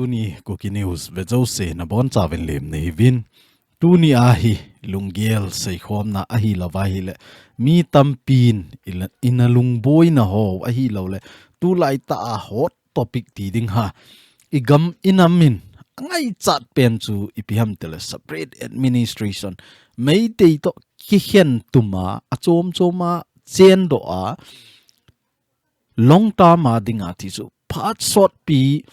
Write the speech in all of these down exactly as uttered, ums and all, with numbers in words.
Tuni Kuki News ve jouse nabonchauvin lemna hiuvin. Tuni ahi lunggel seikhomna ahilouva ahile, mi tampin ila, ina lungboina ho ahilouleh, tulai tah a hot topic ti ding ha, igam inamin angaichat pen chu ipi ham tile separate administration, Meitei toh kikhen tuma, achom choma chendoh a, long term a dinga ti chu phat sotpi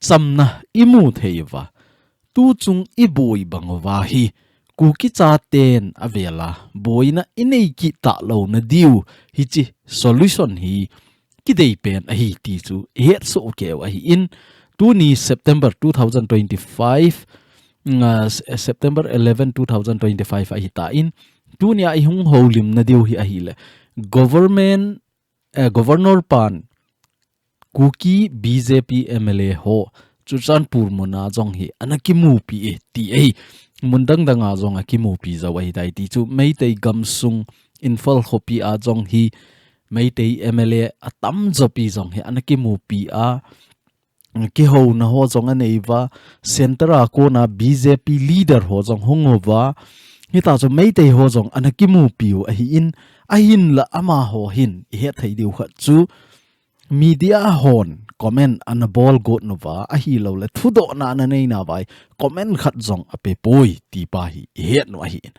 chamna imu thei uva, tuchung iboi bang uva hi Kuki chaten avela boina inei kit talou na diu hiche solution hi kidei pen ahi ti chu ihetsoh keu ahin. Tuni September two thousand twenty-five, nga, September eleven, two thousand twenty-five ahitan, tunia ihung houlimna diu hi ahile, government, eh, Governor pan Kuki B J P M L A ho Churachandpur muna jong hi ana kimupi e ti ahi. Mun dang danga jong akimupi jou ahitai ti chu Meitei gamsung Imphal khopi a jong hi Meitei M L A atamjopi jong hi ana kimupi a, kihouna ho jong anei uva, center a kona B J P leader ho jong hung uva, hita chu Meitei ho jong ana kimupi u ahin, ahinla amaho hin ihet thei diu khat chu media hon comment ana bol got uva, ahilouleh thudohna ana nei nauva hi comment khat jong ape poi ti pa hi ihet u ahin.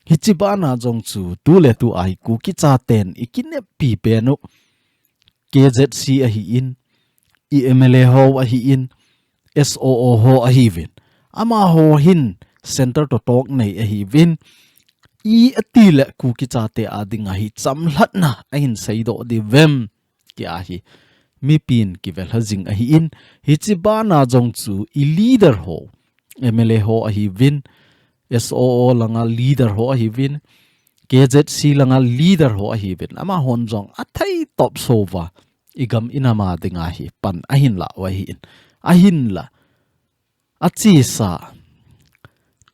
Hiche bana jong chu tuletu a hi Kuki chaten ikineppi pen u K Z C ahin, i M L A ho ahin, S O O ho ahiuvin. Amaho hin center toh talk nei ahiuvin. Iti le Kuki chate a dinga hi chamlhatna ahin seidoh diu vem ti ahi. Mipin kivelha jing ahin, hiche bana jong chu i leader ho, M L A ho ahiuvin, S O O langa leader ho ahiuvin, K Z C langa leader ho ahiuvin, amahon jong athei topso uva igam inam a dinga hi pan ahin la u ahin. Ahinla, achesa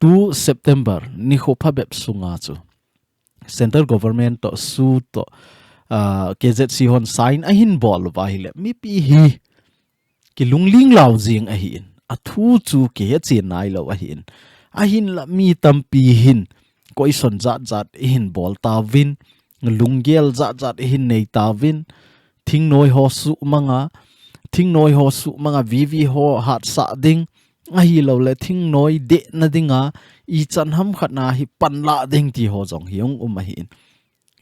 two September nikho phabep sunga chu Central Government toh, SoO toh, ah, K Z C hon sign ahin bol uva ahile, mipi hi kilungling lau jing ahin. Athu chu kihechen nailou ahin. Ahinla mi tampi hin question jat jat ihin bol tauvin, lunggel jat jat ihin nei tauvin, thingnoi ho suhmanga, thingnoi ho suhmanga, V V ho hatsah ding, ahilouleh thingnoi dehna dinga ichan ham khat na hi panla ding ti ho jong hi hung um ahin.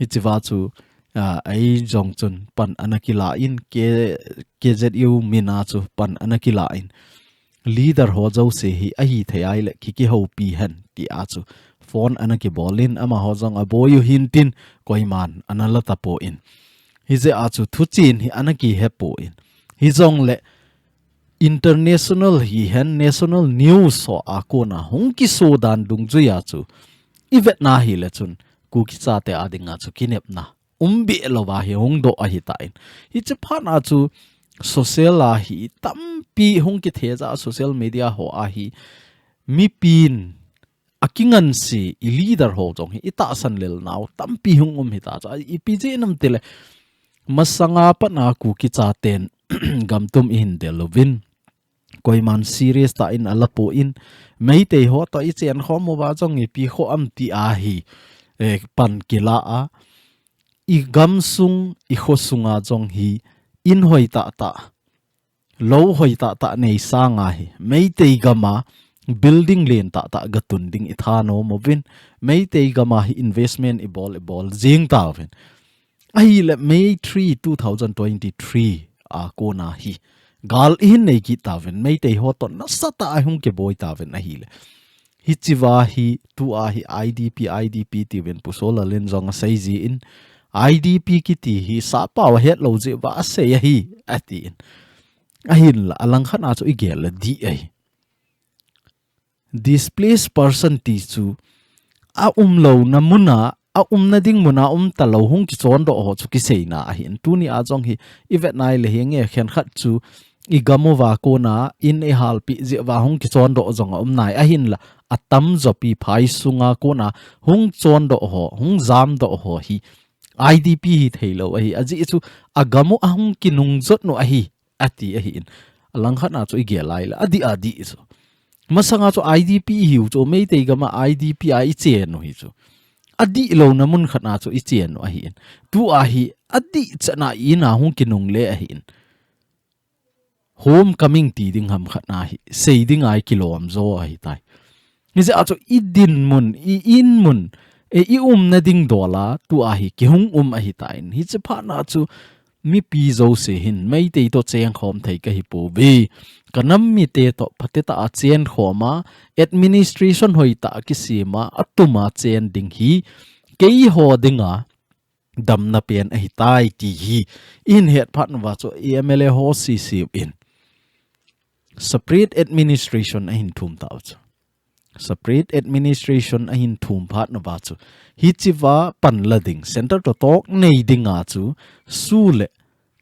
Hichea chu, ah, ei jong chun pan ana kilan, K-, K Z U mina chu pan ana kilan. Leader ho jouse hi ahithei ahile ki, kihoupi hen tia chu phone ana kibolin, amaho jong aboi u hintin, koiman ana la tapon. Hijeh a chu thuchen hi ana kihepon. Hijongle international hihen, national news ho a kona hung kiso dan dungjuia chu ivetna hile chun Kuki chate a dinga chu kinepna um beh louva hi hung doh ahitan. Hiche phat a chu social a hi tampi hung kitheja, social media ho a hi mipin akinganse i leader ho jong hi itahsan lelnau tampi hung um hita chu. Ipi jeh ham tile, masanga pat a Kuki chaten gamtum ihin del uvin, koiman serious tah in alapon, Meitei ho toh ichen khom uva jong ipi khoh am tia hi, eh, pan kila a, i gamsung, i khosunga jong hi in hoi tahtah, lou hoi tahtah nei sanga hi Meitei gama building len tahtah gatun ding ithanom uvin, Meitei gama hi investment ibol, ibol jing tauvin. Ahile May three, two thousand twenty-three a kona hi gal ihin nei kit tauvin, Meitei ho toh nasatah a hung kiboi tauvin ahile. Hichea hi tua hi I D P, I D P tiuvin Pu Solal in jong asei jin, I D P kiti hi sappao ahetlou jeh uva asei ahi, atin. Ahinla, alangkhat a chu igel le dih ahi. Displaced person ti chu aumlouna muna, aumna ding muna umtalou hung kichondoh ho chu kiseina ahin. Tunia jong hi ivetna ahile hinge khenkhat chu igam uva kona in ihalpeh jeh uva hung kichondoh jong aumnai ahinla, atamjopi phai sunga kona hung chondoh ho, hung jamdoh ho hi I D P hitheilou ahi. Ajeh chu agam u ahung kinungjot u ahi, ati ahin. Alangkhat na chu igel lai le, adih adih chu. Masanga chu I D P ihiu chu, Meitei gam a I D P a ichen u hi chu. Adih louna mun khat na chu ichen u ahin. Tua hi, adih chana ina hung kinungle ahin. Homecoming ti ding ham khat na hi, sei ding a ikilom jo ahitai. Hijeh a chu idin mun, i-in mun, e, i umna ding dol a, tua hi kihung um ahitai. Hiche phat na chu mipi jouse hin, Meitei to chengkhom thei kahi pouve. Ka nam mite to phatecha a chenkhom a, administration hoitah a kisem a, atum a chen ding hi, keiho dinga, damna pen ahitai ti hi. Ihin het phat uva chu M L A ho sisiu in. Separate administration ahin thum tau chu. Separate administration ahin thum phat uva chu. Hichea panla ding, center to toh nei dinga chu, SoO le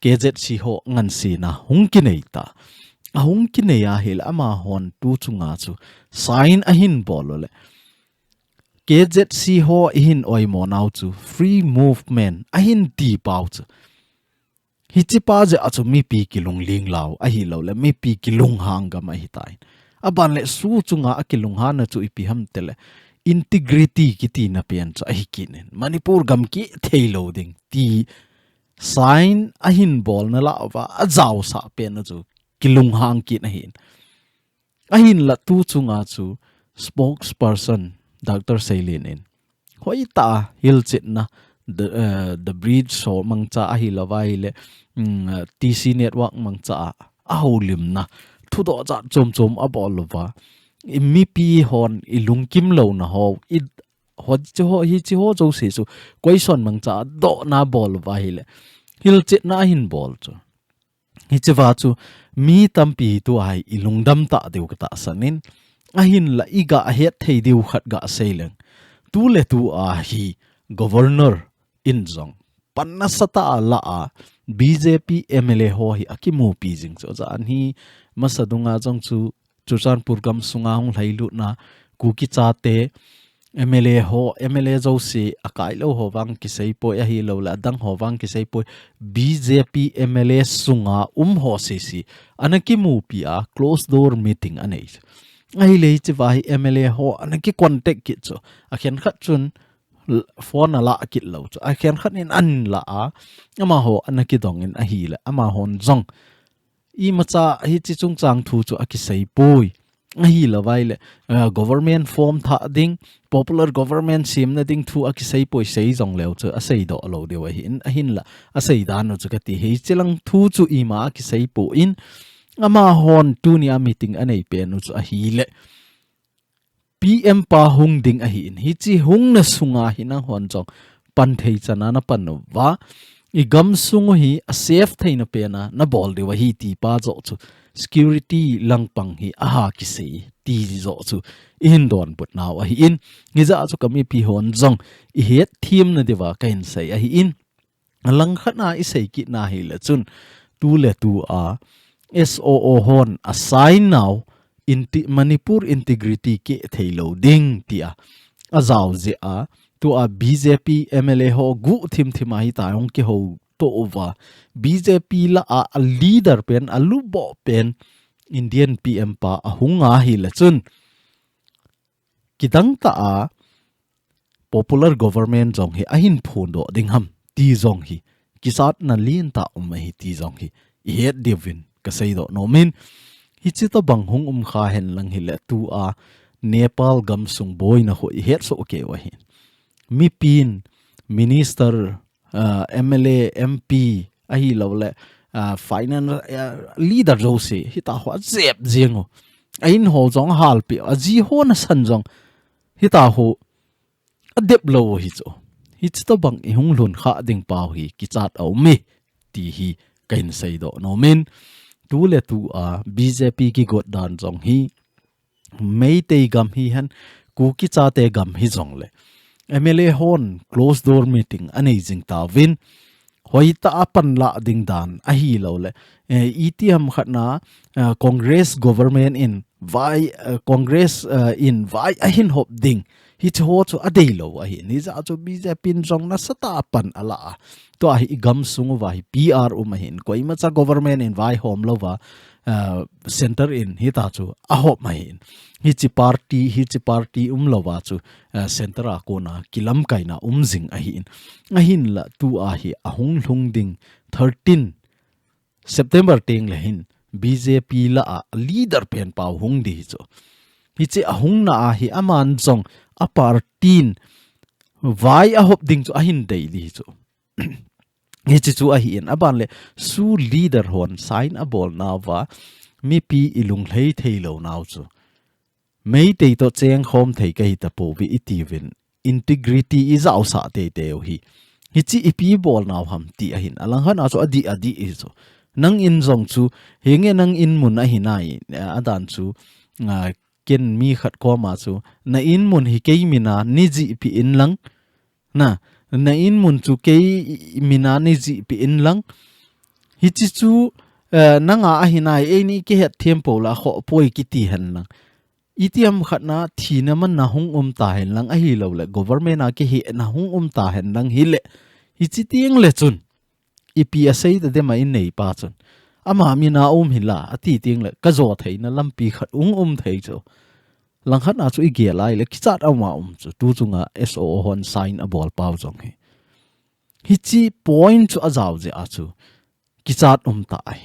K Z C ho ngansena hung kinei ta. Ahung kinei ahile amahon tu chunga chu. Sign ahin bol u le. K Z C ho ihin oimo nau chu free movement ahin ti pau chu. Hichepa jeh a chu mipi kilungling lou ahilou le, mipi kilunghang gam ahitai. Aban le SoO chunga akilunghang na chu ipi ham tile, integrity kiti na pen chu ahi kit in. Manipur gam kithei lou ding ti sign ahin bol na lah uva, ajaosah pen na chu kilunghang kit ahin. Ahinla tu chunga chu spokesperson Doctor Seilin in hoitah a hilchetna the, uh, the bridge ho mangcha ahilou va ahile, um, uh, T C network mangcha a, ahoulimna thudoh jat chom chom abol uva. I mipi hon ilungkim louna ho, i ho, hiche ho, hiche ho jouse chu question mangcha a dohna abol uva ahile. Hilchetna ahin bol chu. Hichea chu mi tampi tua hi ilungdam ta diu katahsan in, ahinla iga het thei diu khat gasei leng. Tu le tu a hi governor in jong pan nasatah a la a B J P M L A ho hi akimupi jing chu. Jan hi masa dunga jong chu Churachandpur gam sunga hung lhailutna Kuki chate M L A ho, M L A jouse akai lou ho vang kisei poi ahilou le, adang ho vang kisei poi, B J P M L A sunga um ho sese ana kimupi a closed door meeting anei. Ahile hichea hi M L A ho ana kicontact kit chu. Akhenkhat chun l-, phone ala kit lou chu. Akhenkhat in ahin la a, amaho ana kidong in ahile, amahon jong imacha hiche chungchang thu chu akisei poi. Ahilou va ahile, uh, government form thah ding, popular government semna ding thu akisei poi, sei jong leu chu asei doh lou diu ahin, ahinla asei dan u chu kati, hiche lang thu chu ima akisei poi in, amahon tunia meeting anei pen u chu ahile. P M pa hung ding ahin, hiche hungna sunga hi nanghon jong pan thei chana napan uva, igam sung u hi asafe theina pena nabol diu ahi ti pa joh chu, security langpang hi aha kisei ti joh chu ihin donbut nau ahin, hijeh a chu kamipi hon jong ihet themna diuva kahin sei ahin. Alangkhat na isei kit na hile chun, tu le tu a S O O hon asign nau, inte-, Manipur integrity kithei lou ding tia ajao jeh a, tua B J P M L A ho guh thim thim a hitia hung kihouto uva, B J P lah a, a leader pen, aluboh pen Indian P M pa ahung ahile chun, kidang tah a popular government jong hi ahin phondoh ding ham ti jong hi kichatna lentah um ahi ti jong hi ihet diuvin kasei doh nom in, hiche tobang hung um kha hen lang hile tua Nepal gamsung boina ho ihet soh kei u ahi. Mipin minister uh, M L A, M P, ahilou le, uh, finance, uh, leader jouse, hitia ho ajep jeng u. A in ho jong ahalpeh u, aji ho nasan jong, hitia ho adep lou u hi chu. Hiche tobang ihung lhun kha ding pau hi kichat a um e, ti hi kahin sei doh nom in. Tu le tu a B J P kigot dan jong hi, Meitei gam hihen, Kuki chate gam hijong le, M L A hon closed door meeting anei jing tauvin, hoitah a panla ding dan ahilou le, eh, itiham khat na, eh, Congress government in vai, eh, Congress, eh, in vai ahin hop ding, hiche ho chu adeilou ahin, hijeh a chu B J P in jong nasatah a pan ala a. Tua hi igamsung uva hi P R um ahin, koimacha government in vaihom louva, uh, center in hita chu ahop ahin. Hichi party, hichi party umlouva chu uh, center a kona kilamkaina umjing ahin. Ahinla tua hi ahung lhung ding thirteen September teng le hin B J P lah a leader pen pau hung di hi chu. Hichi ahungna a hi aman jong a party in vai ahop ding chu ahin dei di hi chu. Hichi chu ahin aban le su leader hon sign abol nauva mipi ilung lhei thei lou nau chu. Meitei to cheng khom thei kahi tapouve itiuvin integrity ijao sa teitei u hi. Hichi ipi bol nau ham ti ahin. Alangkhat a chu adi adi i chu. Nang in jong chu, henge nang in mun ahi nai, adan chu, a, ken mi khat koma chu, na in mun hi kei mina ni ji pi in lang, na, na in mun chu kei mina ni ji pi in lang. Hichi chu, eh, nanga ahi nai, eini kihet them pou la kho poi kiti hen lang. Itiham khat na thina man na hung um ta hen lang ahilou le, government a kihena hung um ta hen lang hile. Hichi teng le chun. Ipi asei ta dem a in nei pa chun. Ama mina um hi la, ati teng le, ka jo theina lampi khat ung um thei chu. Langkhat na chu igel lai le, kichat ama um chu. Tu chunga S O O hon sign abol pau jong hi. Hichi point chu ajao je a chu. Kichat um ta ai.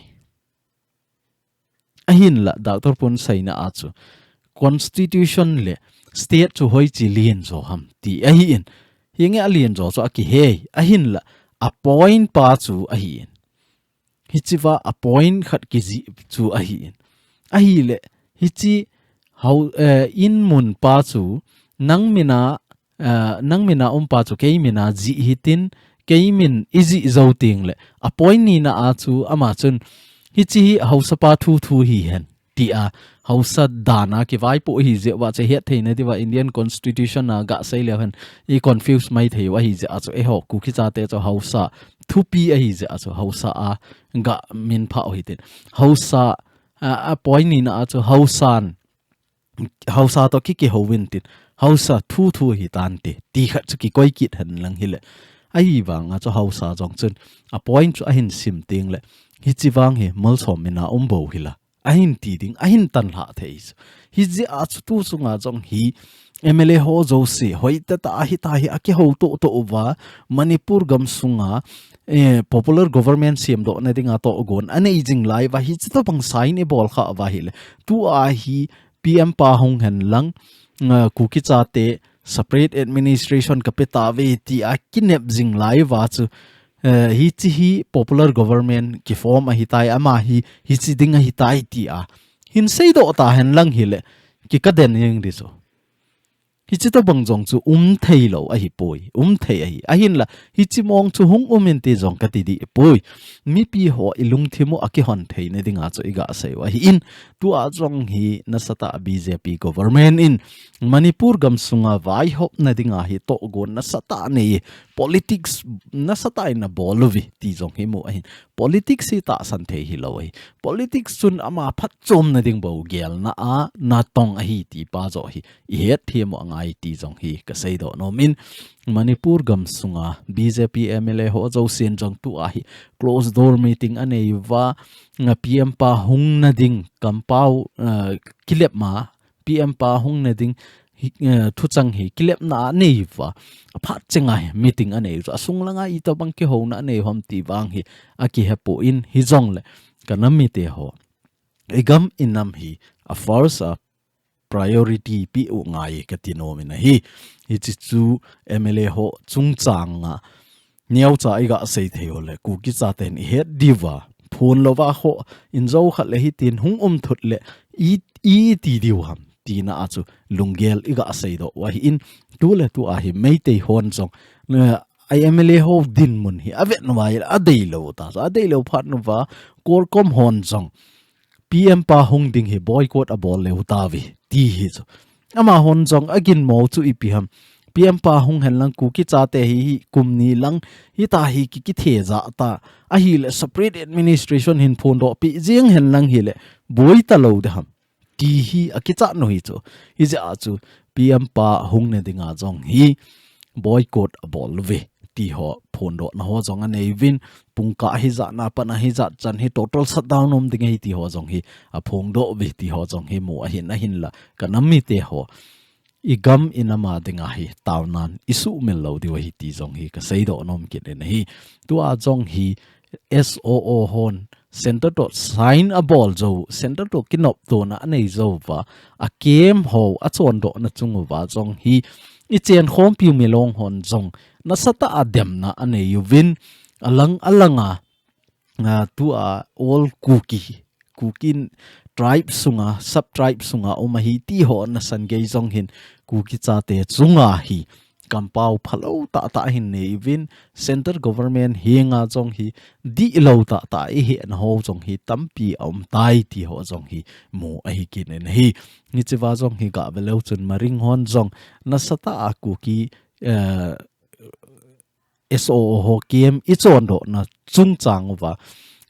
Ahinla, Doctor Pun seina a chu, constitution le state chu hoichi lienjo ham ti ahin. Hinge alienjo chu akihei. Ahinla, a point pa chu ahin. Hichiva a point khat kiji chu ahin. Ahile, hichi hau, eh, in mun pa chu, nang mina, eh, nang mina um pa chu kei mina ji hitin, kei min iji jou ting le. A point nina a chu ama chun, hichi hi hausa pa thu thu hi hen. Ti a, hausa dan a kivaipo hi je va che het theina diva Indian Constitution a ga sei le hen. I confuse mai thei va hi je a chu eiho Kuki chate chu hausa thupi ahi je a chu hausa a ga min pha u hitin. Hausa, a, a point nina a chu hausan, hausa to ki ki ho vin tin. Hausa thu thu hi tan ti. Ti khat chu kikoi kit hen lang hile. Ahivang a chu hausa jong chun. A point chu ahin sim ting le. Hichi vang hi Malsom mina um bou hi la. Ahin ti ding, ahin tan hla thei. Hi je a chu tu chunga jong hi M L A ho jouse, hoi ta ta hi ta hi a kihou to to uva, Manipur gam sunga, eh, popular government siam doh na dinga to gon, anei jing lai va hi chi to bang sign i bol kha va hi le. Tu a hi P M pa hung hen lang, nga Kuki chate separate administration ka pe ta ve ti a kinep jing lai va chu, eh, hichi hi popular government ki form ahi tai ama hi, hichi ding ahi tai ti a. Hin sei doh ta hen lang hi le, ki ka den jeng di chu. Hichi to bang jong chu um thei lo ahi poi, um thei ahi. Ahin la, hichi mong chu hung um in ti jong ka ti di poi. Mipi ho i lungthim u a kihon thei na dinga chu i ga sei u ahi in. Tu a jong hi nasatah B J P government in Manipur gam sunga vaihop na dinga hi to gon nasatah nei politics nasatah in a bol uvi ti jong hi mu ahin. Politics hi tahsan thei hi lo ahi. Politics chun ama phatchom na ding bou gelna a na tong ahi ti pa jo hi. I het thiam u angai ti jong hi ka sei doh nom in. Manipur gam sunga B J P M L A ho jousen jong tu a hi closed door meeting anei va nga P M pa hung na ding kampau, eh, kilep ma P M pa hung na ding hi, eh, thuchang hi kilepna anei va. A phat chenga hi meeting anei va. A sung langa i to bang kihona anei hom ti vang hi a kihepo in hi jong le ka nam mite ho. I gam i nam hi a first a priority pi u ngai ka ti nom in ahi. Hichi chu M L A ho chungchang a niau cha i ga sei thei u le Kuki chaten i het diu va. Phun lo va ho in jo khat le hitin hung um thut le i, i ti diu ham. Tina a chu lunggel i ga sei doh u ahi in tu le tu a hi Meitei hon jong, eh, I M L A ho dinmun hi a vet nu va a dei lo ta. A dei lo phat nu va Corcom hon jong P M pa hung ding hi boycott a bol leu ta vi ti hi chu. Ama hon jong a ginmo chu ipi ham. P M pa hung hen lang Kuki chate hi, hi kum ni lang hi ta hi ki, kithe ja ta. Ahi le separate administration hin phun doh pi jing hen lang hi le boi ta lo de ham. Ti hi a kichat nu hi chu. Hi ja chu P M pa hung na dinga jong hi boycott a bol ve. ti ho phondohna ho jong anei uvin, pungkah hijat na pat a hijat chan hi total shutdown um ding ahi ti ho jong hi aphongdoh uve ti ho jong hi mu ahin, ahinla ka nam mite ho i gam i nam a dinga hi taonan i suhmil lou diu ahi ti jong hi ka seidoh nom kit in ahi. Tua jong hi S O O hon center toh sign abol jou, center toh kinoptona anei jou uva, a camp ho achondohna chung uva jong hi i chenkhompiu milong hon jong nasatah a demna anei uvin, alang alanga, a, tua all Kuki, Kuki tribe sunga, sub tribe sunga um ahi ti ho nasan gei jong hin Kuki chate chunga hi kampao phalou tahtah hin nei uvin, center government henga jong hi dihlou tahtah i hehna ho jong hi tampi aum tai ti ho jong hi mu ahi kit in ahi. Hichea jong hi gah ve leu chun Maring hon jong nasatah a Kuki, eh, S O O ho camp i chondohna chungchang uva,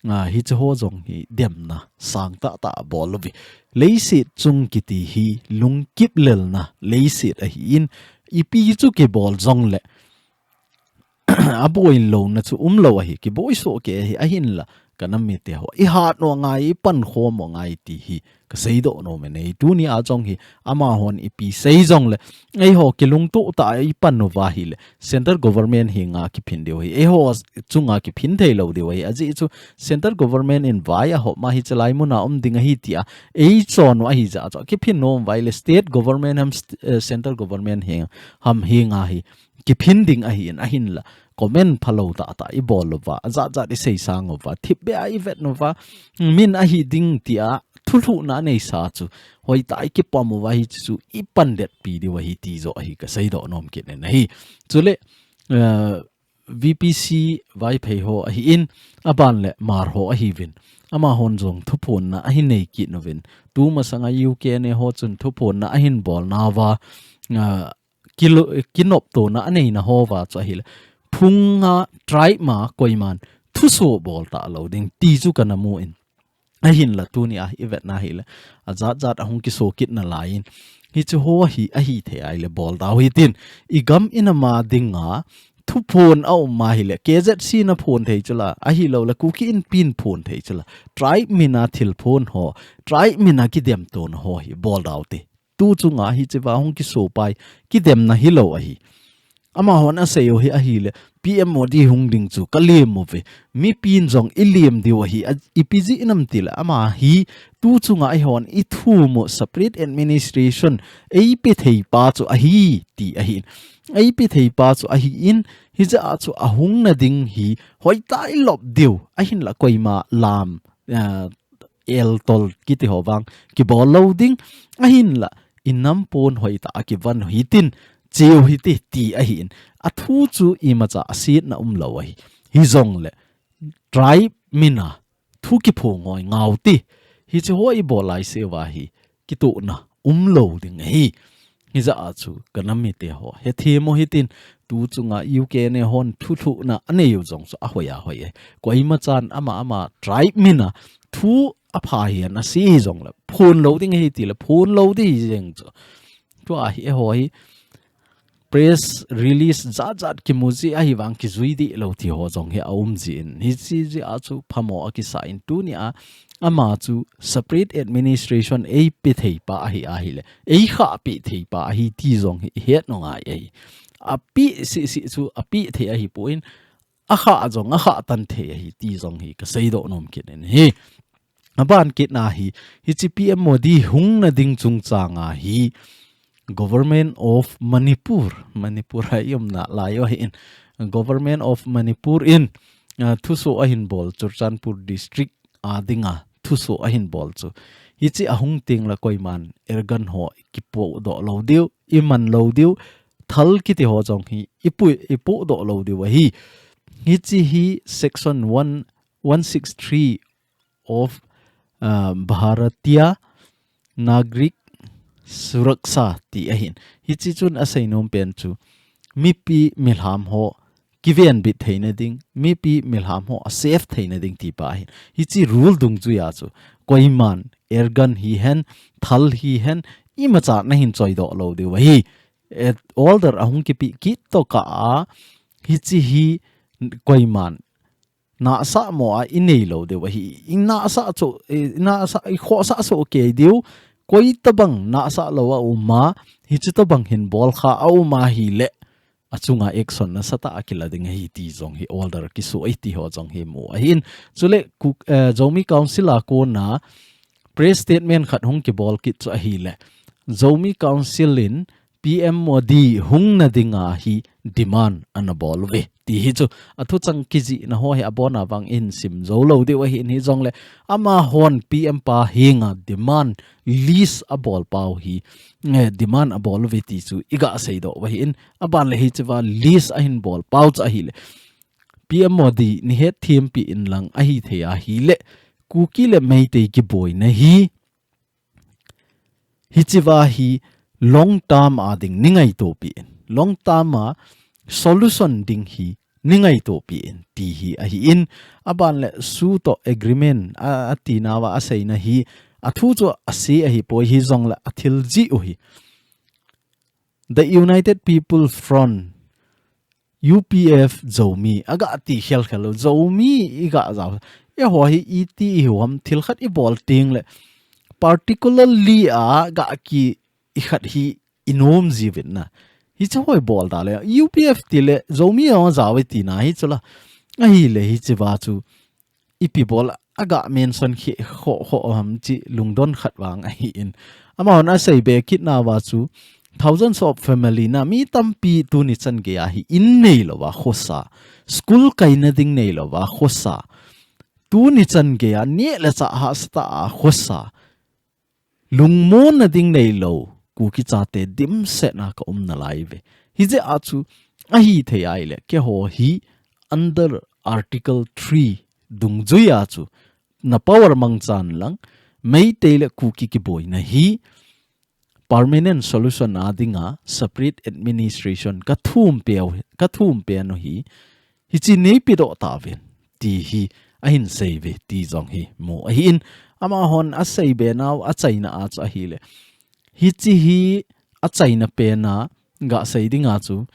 a, hiche ho jong hi demna sang tahtah abol uve. Leiset chung kiti hi lungkip lelna leiset ahin, ipi chu kibol jongle aboi louna chu umlou ahi, kiboi soh kei ahi, ahinla ka nam mite ho i hat u angai, i pankhom u angai ti hi ka seidoh nom in ahi. Tunia jong hi amahon ipi sei jongle, eiho kilungtoh tah a i pan uva ahile center government henga kiphin diu ahi, eiho chunga kiphin theilou diu ahi. Ajeh chu center government in vai ahop ma hiche lai muna um ding ahi tia eichon u ahi jeh chu kiphin nom uva ahile state government ham st-, eh, center government heng, ham henga hi kiphin ding ahin, ahinla comment phalou tahtah i bol uva, ajat jat i seisang uva, thipbeh a i vet uva, min ahi ding tia thulhuhna aneisa chu hoitah a i kipom uva hichu i pandetpi diu ahi ti joh ahi ka seidoh nom kit in ahi. Chule, eh, V P C Vaiphei ho ahin, aban le Hmar ho ahiuvin, amahon jong thuphonna ahin nei kit uvin, tumasanga U K N A ho chun thuphonna ahin bolnauva, ah, kilo-, kinoptona aneina houva chu ahile, phunga tribe ma koiman thuso bol talou ding ti chu kana mu in. Ahinla tunia i vetna ahile, ajat jat ahung kiso kit nalaiyin, hiche ho hi ahithei ahile bol tau hitin, i gam i nam a dinga thuphon aum ahile, K Z C na phon thei chula, ahilouleh Kuki Inpi in phon thei chula, tribe mina thilphon ho, tribe mina kidemtona ho hi bol tau te. Tu chunga hichea hung kisopai, kidemna hilou ahi. Amahon asei u hi ahile, P M Modi hung ding chu ka lem uve. Mipin jong i lem diu ahi, a, ipi jeh ham itile, ama hi tu chunga eihon i thum u separate administration eipe thei pa chu ahi, ti ahin. Eipe thei pa chu ahin, hijeh a chu ahung nading hi hoitah a i lop diu, ahinla koima lam, ah, eltol kiti ho vang kibol lou ding, ahinla i nam pon hoitah a kivan u hitin, cheu hite ti ahin. Athu chu imacha asetna umlou ahi. Hijongle tribe mina thu kiphong hoi ngau ti. Hiche ho i bol laiseuva hi kitohna umlou ding ahi. Hijeh a chu ka nam mite ho hethem u hitin, tu chunga U K N A hon thulhuhna anei u jong chu ahoi ahoi e. Koimachan ama ama tribe mina thu apha hihen ase hijongle phon lou ding ahi tile phon lou ding ahi jeng chu. Tua hi eiho hi press release jat jat kimu jeh ahi vang kijui deh lou ti ho jong hi aum jin. Hiche jeh a chu phamo akisa in tunia ama chu separate administration eipe thei pa ahi ahile, eikhahpeh thei pa ahi ti jong hi i het u ngai ahi. Apeh seh seh chu apeh thei ahipon, akhah jong akhah tan thei ahi ti jong hi ka seidoh nom kit in ahi. Aban kit na hi, hiche P M Modi hung nading chungchang a hi, Government of Manipur, Manipur a i um nalai u ahin, Government of Manipur in, ah, thuso ahin bol Churachandpur District a dinga thuso ahin bol chu. Hiche ahung tengle koiman airgun ho kipohdoh lou diu, i man lou diu, thal kiti ho jong hi i pu-, i pohdoh lou diu ahi. Hiche hi section one, one six three of, ah, Bharatiya Nagarik Suraksha ti ahin. Hiche chun asei nom pen chu mipi milham ho kivenbit theina ding, mipi milham ho a safe theina ding ti pa ahin. Hiche rule dungjuia chu koiman airgun hihen, thal hihen, imacha nahin choidoh lou diu ahi. Eh, order ahung kipeh kit tokah a, Hichi hi koiman nasa mo a i nei lo deu ahi. I nasa chu, i nasa, i khosa chu kei deu. Koi tabang nasa lo a um a, hichi tabang hin bol kha a um a hile, achunga action nasatah a kila ding ahi ti jong hi order kisu ahi ti ho jong hi mu ahin. Chule Ku-, eh, Zomi Council a kona press statement khat hung kibol kit chu ahile, Zomi Council in P M Modi hung na dinga hi demand ana bol uve ti hi chu, athu chang kijihna ho hi abona vang in sim jou lo deu ahin, hijongle amahon P M pa henga demand list abol pau hi, eh, demand abol uve ti chu iga seidoh uva ahin, aban le hichea list ahin bol pau chu ahile, P M Modi nei hetthem pi in lang ahithei ahile, Kuki le Meitei kiboina hi, hichea hi long term a ding nei ngaito pi in, long term a solution ding hi nei ngaito pi in ti hi ahin, aban le SoO toh agreement a, ati nauva aseina hi, athu chu ase ahi poi, hijongle athil jih u hi. The United People Front, U P F, Zomi, aga ti khel khel u, Zomi iga jao. Eiho hi iti ihiu ham, thil khat ibol teng le, particularly aga ki ikhat hi inom jiuvin na. Hichu hoi bol da le, U P F ti le, Zomi a jao e tina hi chu la. Ahile hichea chu ipi bol aga mention khi kho kho ham chi lungdon khat vang ahin. Amahon asei be kit nauva chu thousands of family na mi tampi tuni chan geiya hi in nei louva khosa, school kaina ding nei louva khosa, tuni chan geiya neh le chah hahsatah a khosa, lungmonna ding nei lou Kuki chate dimset na ka um nalai uve. Hijeh a chu ahithei ahile, keiho hi under Article three dungjuia chu na power mangchan lang, Meitei le Kuki kiboina hi permanent solution a dinga separate administration ka thum peu, ka thum pen u hi, hichi neipe doh tauvin ti hi ahin sei uve ti jong hi mu ahin, amahon asei be nau achaina a chu ahile, hichi hi achaina pen a ga sei dinga chu,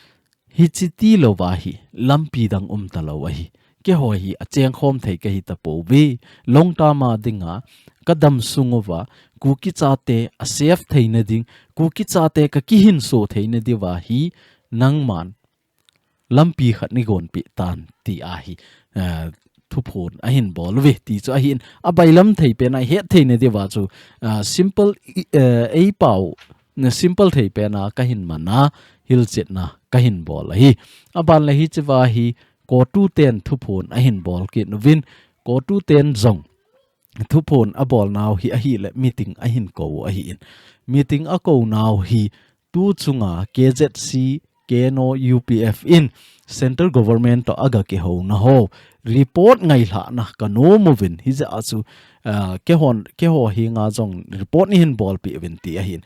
hichi ti louva hi lampi dang um talou ahi. Keiho hi achengkhom thei kahi tapouve. Long term a dinga ka dam sung uva Kuki chate a save theina ding, Kuki chate ka kihinso theina diuva hi nangman lampi khat nei gonpeh tan ti ahi, eh, thuphon ahin bol uve ti chu ahin, abailam thei pen a ihet theina diuva chu, ah, simple i, eh, eipao, na simple thei pen a kahin man a, hilchetna kahin bol ahi. Aban le hichea hi CoTU ten thuphon ahin bol kit uvin, CoTU ten jong thuphon abol nau hi ahile meeting ahin kou ahin. Meeting akou nau hi tu chunga K Z C, K N O, U P F in Central Government toh aga kihouna ho report ngailhahna ka nom uvin, hijeh a chu, ah, keihon, keiho henga jong report neihin bolpeh uvin ti ahin.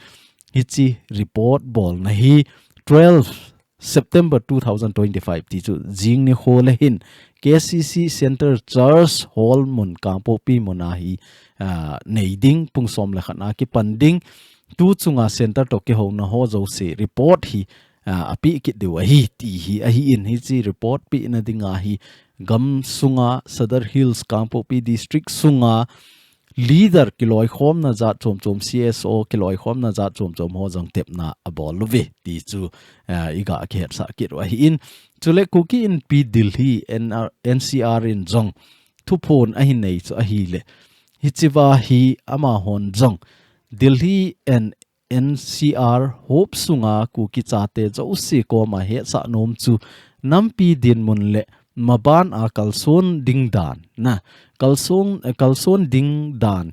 Hichi report bolna hi twelve September two thousand twenty-five ti chu jing nikho le hin K C C Centre Church Hall mun, Kangpokpi mun a hi, ah, nei ding, pung som le khat na kipan ding. Tu chunga centre toh kihouna ho jouse report hi, ah, apeh kit diu ahi ti hi ahin, hichi report pehna dinga hi gam sunga Sadar Hills, Kangpokpi District sunga leader kiloikhomna jat chom chom, C S O kiloikhomna jat chom chom ho jong tepna abol uve ti chu, ah, iga kihetsah kit u ahin. Chule Kuki Inpi Delhi, N R, N C R in jong thuphon ahin nei chu ahile, hichea hi amahon jong Delhi and N C R huop sunga Kuki chate jouse koma hetsah nom chu nampi dinmun le maban a kalson ding dan, na, kalson, eh, kalson ding dan,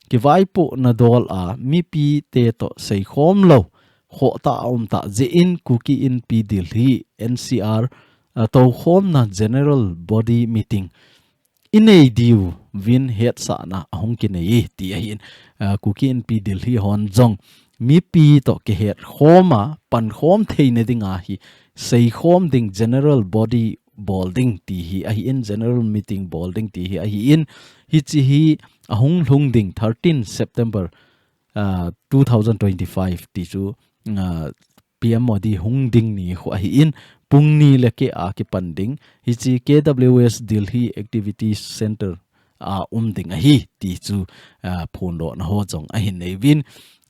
kivaipohna dol a mipite toh seikhom lou khohtah a um tah jeh in Kuki Inpi Delhi, N C R, ah, toukhomna General Body Meeting inei diuvin hetsahna ahung kinei e ti ahin, ah, Kuki Inpi Delhi hon jong mipi toh kihetkhom a pankhom theina dinga hi seikhom ding, General Body bol ding ti hi ahin, General Meeting bol ding ti hi ahin, hichi hi ahung lhung ding thirteen September, ah, two thousand twenty-five ti chu, ah, P M Modi hung ding nikho ahin, pung ni le keh a kipan ding, hiche K W S Delhi Activities Center a um ding ahi ti chu, a, phondohna ho jong ahin nei uvin.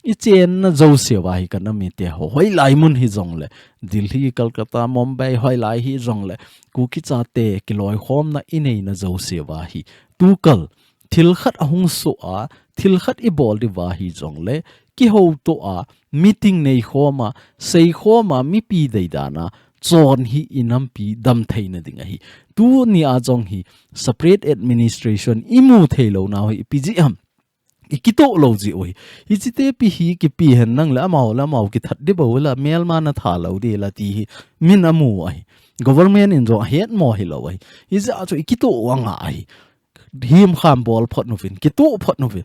I chenna jouse uva hi ka nam mite ho, hoilai mun hijongle, Delhi, Kolkata, Mumbai, hoilai hijongle, Kuki chate kiloikhomna i neina jouse uva hi, tukal thil khat ahung soh a, thil khat i bol diu va hijongle, kihouto a, meeting neikhom a, seikhom a, mipi deidan a, chon hi i nampi dam theina ding ahi. Tuni a jong hi separate administration i mu thei lou nau hi ipi jeh ham. I kitoh lou jeh u hi. Hiche tepi hi kipi hen nang le amau le amau kithat ding bou la, melma na tha lou ding la ti hi min amu ahi. Government in jong ahet mo hilou ahi. Hijeh a chu i kitoh u anga ahi. Himkham bol phot uvin, kitoh phot uvin.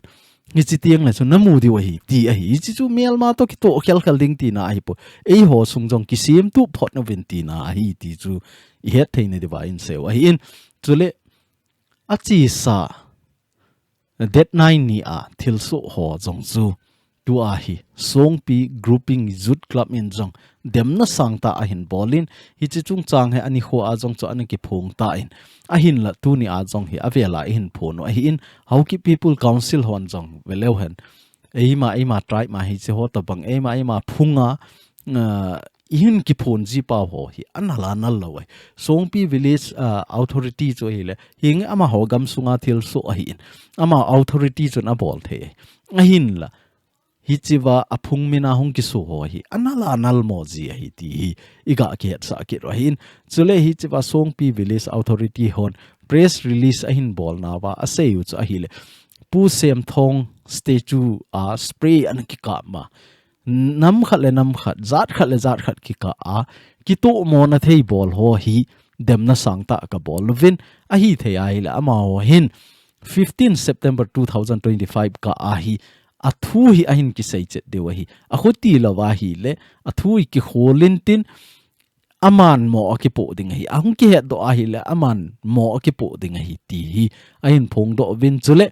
Hiche teng le chu na mu diu ahi, ti ahi. Hiche chu melma toh kitoh khelkhel ding tina ahipoi. Eiho sung jong kisemtup phot uvin tina ahi ti chu i het theina diuva in sei u ahin. Chule achesa date nine ni a thilsoh ho jong chu tua hi Songpi Grouping Youth Club in jong demna sangtah ahin bol in, hiche chungchang hi anikho a jong chu ana kiphong tan, ahinla tuni a jong hi avel a i hin phon u ahin, Haokip People Council hon jong ve leu hen, eima, eima tribe ma hiche ho tobang, eima, eima phung a, ah, i hin kiphon ji pau ho hi anal anal lou ahi. Songpi Village, ah, Authority chu ahile, hinge amaho gamsunga thilsoh ahin, ama authority chun abol thei ahi. Ahinla, hichea aphung mina hung kiso ho hi anal anal mo ji ahi ti hi i ga kihetsah kit u ahin. Chule hichea Songpi Village Authority hon press release ahin bolnauva asei u chu ahile, Pu Semthong statue a spray ana kikap ma, nam khat le nam khat, jat khat le jat khat kikah a, kitohmona thei bol ho hi demna sangtah ka bol uvin, ahithei ahile amaho hin fifteen September two thousand twenty-five kah a hi athu hi ahin kisei chet diu ahi. Akhuti lou ahile, athu hi kikhol in tin, aman mo akipoh ding ahi. Ahung kihetdoh ahile, aman mo akipoh ding ahi ti hi ahin phongdoh uvin. Chule,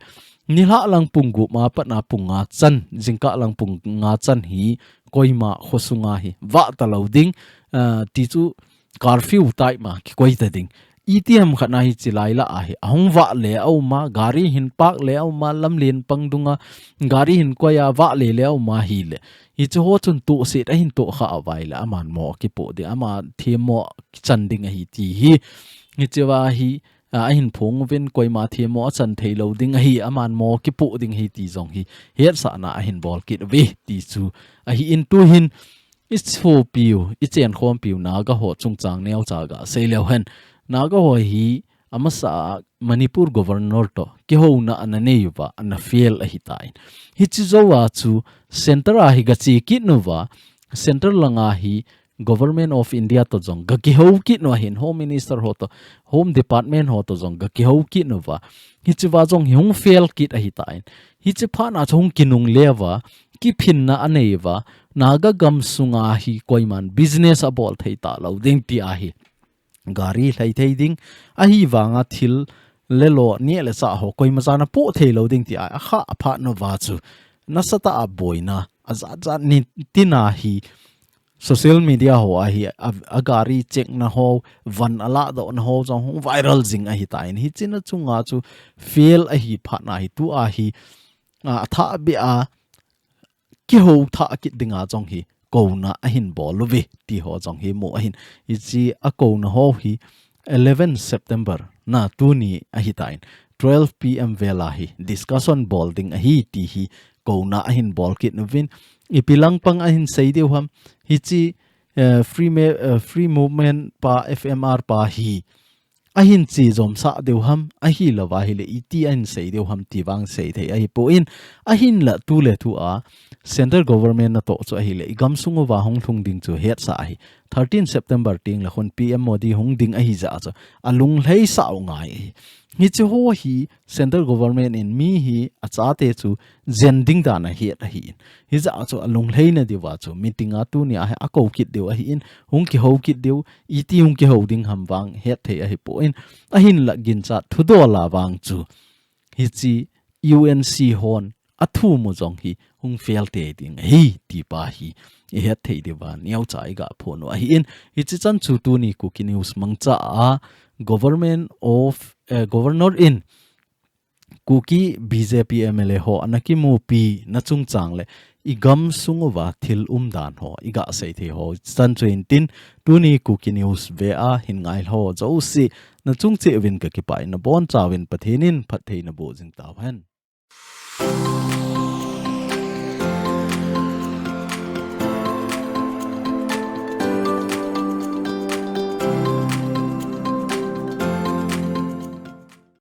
nilhah lang pung gup ma patna pung nga chan, jingkah lang pung nga chan hi koima khosunga hi vah talou ding, ah, ti chu curfew time a kikoi ta ding. Itiham khat na hiche lai lah a hi ahung vah le a um a, gari hin park le a um a, lamlen pang dunga gari hin koi a vah le le a um ahile, hiche ho chun tohset ahin tohkha uva ahile, aman mo akipoh ding, ama themmo kichan ding ahi ti hi. Hichea hi, a, ahin phong uvin, koima themmo achan thei lou ding ahi, aman mo kipoh ding ahi ti jong hi hetsahna ahin bol kit uve ti chu ahin, tuhin i sopiu, i chenkhompiu Naga ho chungchang neocha ga sei leu hen. Naga ho hi amasa a Manipur Governor toh kihouna ana nei uva, ana fail ahitan. Hiche jou a chu center a hi ga che kit uva, center langa hi Government of India toh jong ga kihou kit u ahin, Home Minister ho toh, Home Department ho toh jong ga kihou kit uva. Hichea jong hi hung fail kit ahitan. Hiche phat na chu hung kinungle uva, kiphinna anei uva, Naga gamsunga hi koiman business abol thei talou ding ti ahi. Gari lhai thei ding, ahivanga thil le lo, neh le chah ho koima chan apoh thei lou ding ti a, akha aphat uva chu nasatah a boina ajat jat ni tina hi social media ho a hi a, a gari check na ho, van alahdoh na ho jong hung viral jing ahitan. Hiche na chunga chu fail ahi phat na hi tua hi, a, athah beh a kihou thah kit dinga jong hi kouna ahin bol uve ti ho jong hi mu ahin. Hiche a kouna ho hi eleven September na tuni ahitan, twelve P M vel a hi discussion bol ding ahi ti hi kouna ahin bol kit uvin. Ipi lang pang ahin sei diu ham, hiche, eh, free me-, eh, free movement pa, F M R pa hi ahin che jomsah diu ham, ahilou ahile iti ahin sei diu ham ti vang sei thei ahipon, ahinla tu le tu a central government natoh chu ahile i gamsung uva hung lhung ding chu hetsah ahi. Thirteen September teng le khun P M Modi hung ding ahi jeh a chu alunglhai sah u ngai ahi. Hiche ho hi central government in mi hi achate chu jen ding dan ahet ahin. Hijeh a chu alunglhaina diuva chu meeting a tuni a hi akou kit diu ahin, hung kihou kit diu, iti hung kihou ding ham vang het thei ahipon, ahinla ginchat thudol a vang chu hiche U N C hon athu mu jong hi hung fail te ding ahi, ti pa hi i het thei diu va neocha i ga phon u ahi in, hichi chan chu tuni Kuki News mangcha a government of, eh, governor in Kuki B J P M L A ho ana kimupi na chungchang le i gam sung uva thil umdan ho i ga sei thei ho chan chu in tin, tuni Kuki News ve a hin ngai ho jouse na chung cheh uvin ka kipah in, na boncha uvin Pathen in phattheina boh jing tau hen.